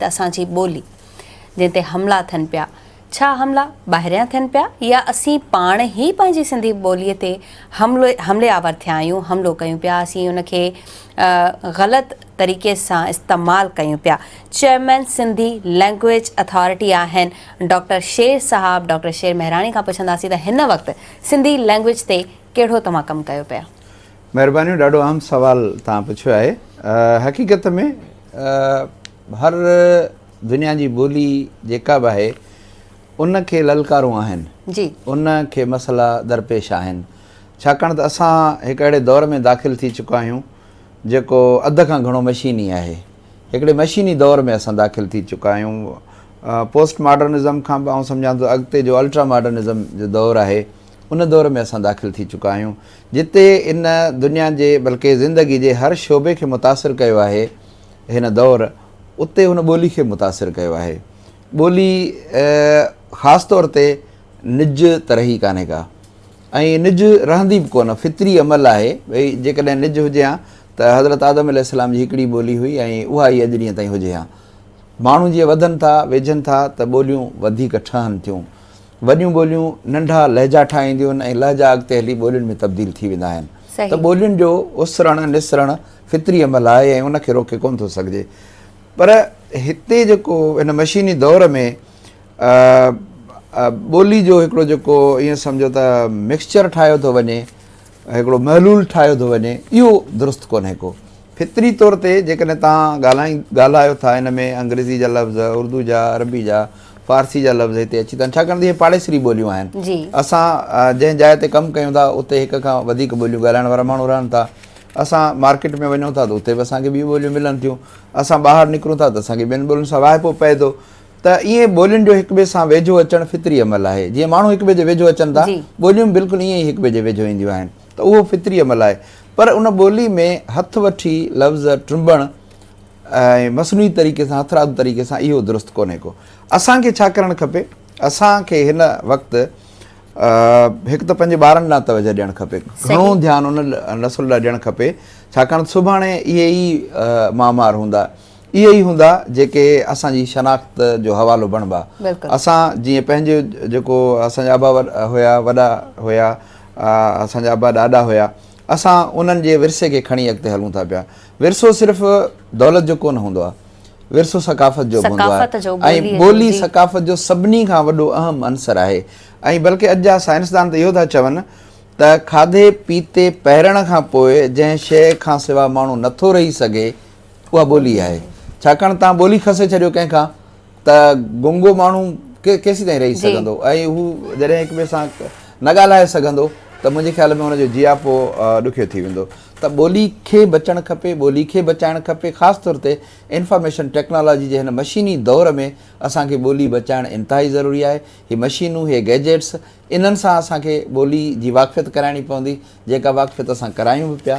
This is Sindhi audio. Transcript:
ته اسان جي ٻولي جنهن تي حملا ٿين پيا، ڇا حملا ٻاهريان ٿين پيا يا اسين پاڻ ئي پنهنجي سنڌي ٻولي تي حملو حملي آور ٿيا آهيون، حملو ڪيون پيا، اسين ان کي غلط طريقي سان استعمال ڪيون پيا. چيئرمين سنڌي لينگويج اٿارٽي آهن ڊاڪٽر شير صاحب، ڊاڪٽر شير مهراڻي کان پڇنداسين ته هن وقت سنڌي لينگويج تي ڪهڙو توهان ڪم ڪيو پيا؟ مهربانيون ڏاڍو اهم سوال توهان پڇيو آهي. حقيقت ۾ هر دنيا جي ٻولي جيڪا به آهي ان کي للڪارون آهن جي ان کي مسئلا درپيش آهن ڇاڪاڻ ته اسان هڪ اهڙي دور ۾ داخل ٿي چڪا آهيون جيڪو اڌ کان گهڻو مشيني آهي هڪڙي مشيني دور ۾ اسان داخل ٿي چڪا آهيون پوسٽ ماڊرنزم کان به آئون سمجهان ٿو اڳتي جو الٽرا ماڊرنزم جو دور آهي ان دور ۾ اسان داخل ٿي چڪا آهيون جتي ان دنيا جي بلڪه زندگي جي هر شعبي کي متاثر ڪيو آهي هن دور اتي هن ٻولي کي متاثر ڪيو آهي. ٻولي خاص طور تي نج ته رهي ڪانهي ڪا ۽ نج رهندي به ڪونه فطري عمل آهي ڀئي جيڪڏهن نج هجي ها ته حضرت آدم عليه السلام جي هڪڙي ٻولي هئي ۽ اها ئي اڄ ڏينهن تائين هجي ها. ماڻهو جيئن وڌن ٿا ويجهن ٿا ته ٻوليون وڌيڪ ٺهن ٿيون. وڏيون ٻوليون ننڍا لهجا ٺاهينديون آهن ۽ لهجا اڳتي هلي ٻولين ۾ تبديل ٿي ويندا آهن ته ٻولين جو اسرڻ نسرڻ فطري عمل آهي ۽ ان کي روڪي ڪونه ٿو سگهجي پر هتي جيڪو هن مشيني دور ۾ ٻولي جو هڪڙو جيڪو ائين سمجهو ته مڪسچر ٺاهيو ٿو وڃي هڪڙو محلول ٺاهيو ٿو وڃي اهو درست ڪونهي ڪو فطري طور تي جيڪڏهن توهان ڳالهائي ڳالهايو ٿا ان ۾ انگريزي جا لفظ اردو جا عربي جا فارسي جا لفظ هتي اچي ٿا ڇاڪاڻ ته اهي پاڙيسري ٻوليون آهن اسان جنهن جاء تي ڪم ڪيون ٿا اتي هڪ کان وڌيڪ ٻوليون ڳالهائڻ وارا ماڻهو رهن ٿا اسان مارڪيٽ ۾ وڃون ٿا ته اتي به اسان کي ٻيون ٻوليون ملن ٿيون اسان ٻاهر نڪرون ٿا ته اسان کي ٻين ٻولين سان واهپو پئي ٿو ته ائين ٻولين جو هڪ ٻئي سان ويجهو اچڻ فطري عمل آهي جيئن ماڻهو هڪ ٻئي جي ويجهو اچن ٿا ٻوليون به بلڪل ائين ئي هڪ ٻئي جي ويجهو اينديون آهن ته اهو فطري عمل آهي پر ان ٻولي ۾ هٿ وٺي لفظ ٽنبڻ ۽ مصنوعي طريقي سان هٿرادو طريقي سان اهو درست ڪونهي ڪو. اسان کي ڇا ڪرڻ کپي؟ اسان کي هن وقت هڪ ته پنهنجي ٻارن ڏانهن توجه ڏيڻ کپي. گهڻو ڌيان ان نسل ڏانهن ڏيڻ کپي ڇاڪاڻ ته سڀاڻي اهي ئي معمار هوندا. اهي ئي هوندا جيڪي اسان جي شناخت جو حوالو بڻبا. اسان جيئن پنهنجي جيڪو اسان جا ابا هيا وڏا هيا اسان جا ابا ڏاڏا هيا اسان انهن جي ورثي کي کڻي اڳتي هلون ٿا پيا. ورثو صرف دولت جو ڪونه هوندو آهي، ورثو ثقافت جو به هوندو آهي ۽ ٻولي ثقافت جو سڀني کان وڏو اهم عنصر آهي ۽ بلڪه اڄ جا سائنسدان ته اهو ٿا چون ته کاڌي پيتي پهرڻ کان پوء جنهن شيء کان سوا ماڻهو نٿو رهي سگهي اها ٻولي آهي ڇاڪاڻ توهان ٻولي کسي ڇڏيو ڪنهن کان ته گونگو ماڻهو ڪيسيتائين رهي سگهندو ۽ هو جڏهن هڪ ٻئي سان نه ڳالهائي سگهندو ته منهنجي خيال ۾ هن جو جياپو ڏکيو ٿي ويندو ته ٻولي کي بچڻ کپي ٻولي کي بچائڻ کپي خاص طور تي انفارميشن ٽيڪنالاجي جي هن مشيني دور ۾ اسان کي ٻولي بچائڻ انتهائي ضروري آهي هي مشينون هي گيجيٽس انهن سان اسان کي ٻولي جي واقفيت ڪرائڻي پوندي جيڪا واقفيت اسان ڪرايون به پيا.